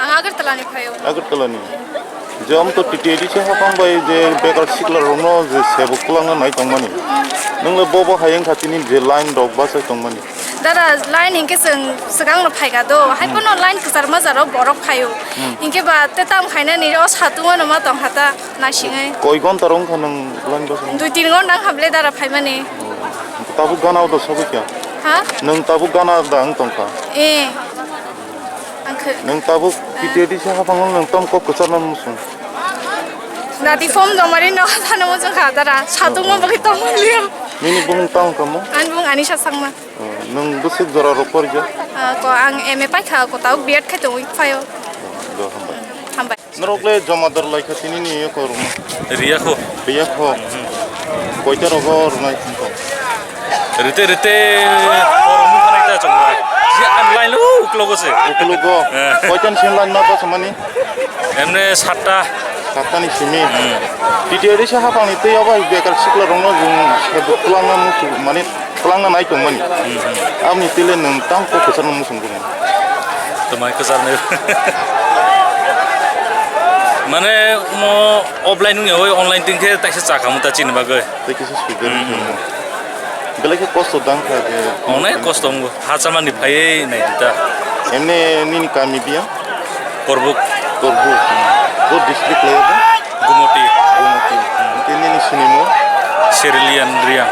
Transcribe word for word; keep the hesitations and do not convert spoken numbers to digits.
Ang Agartala ni phaio. Agartala ni. Jom to T T A D C hapang bai je bekar sikla rokno je sebuk kwlangna nai tongmani. Nwngle bo bo hayeng khatini je line rok bachai tongmani. Dada, line hinkhe chwng swkang no phaika do. Hai Hmm. Pono line kwchar majaro borok phaio. Hmm. Hinkhe ba te tam khainani o satung ano ma tong khata naisingwi. Koi gonta rok wngkha nwng line bachai? Dui tin gonta wngkha ble dada phaimani. Tabuk gana o da sogwi kya? Ha? Nwng tabuk gana da wng tongkha? Eh. Ang khe. Nwng tabuk T T A D C haphango nwng tam kok kwcharna muchung. Nati form jomari no thana muchung kha dara. Satung ma bagwi tong liya. Nini bumung tang kamo? Ani bumung Anisa Sangma. Oh, nwng bwswk jora rok porja? Ah, ko ang M A paikha, ko tabuk B Ed khai tongwi phaio. Do hambai. Hambai. Norok le jomadar lai kha tini ni eko rwma. Riya kho. Riya kho. Koita rogo rwnai tong? Rite rite borok mung khanai ta chong bai. Je ang line lo uklogo se. Uklogo. Eh. Koita ni sin line ma basa mani? Emne satta. Satta ni simi. Hmm. T T A D C hapang ni tei obo bekar sikla rokno jung se kwlangna musu mani kwlangna nai tong mani. Hmm. Aboni tele nwng tang kok kwchar no muchung. Twmai kwchar nai. Mane mo offline wngya oi online tin khe taisa cha khamu ta chini bagwi. Tei kisa swijak Hmm. wngkha. Belai khe kosto dang kha je. Onek kosto wngkha. Ha chamani phaiwi nai ta. Emne nini kami biya? Korbuk. Korbuk. Bo district le ba? Gumoti. Gumoti. Tei nini sinimo? Serilian Riang.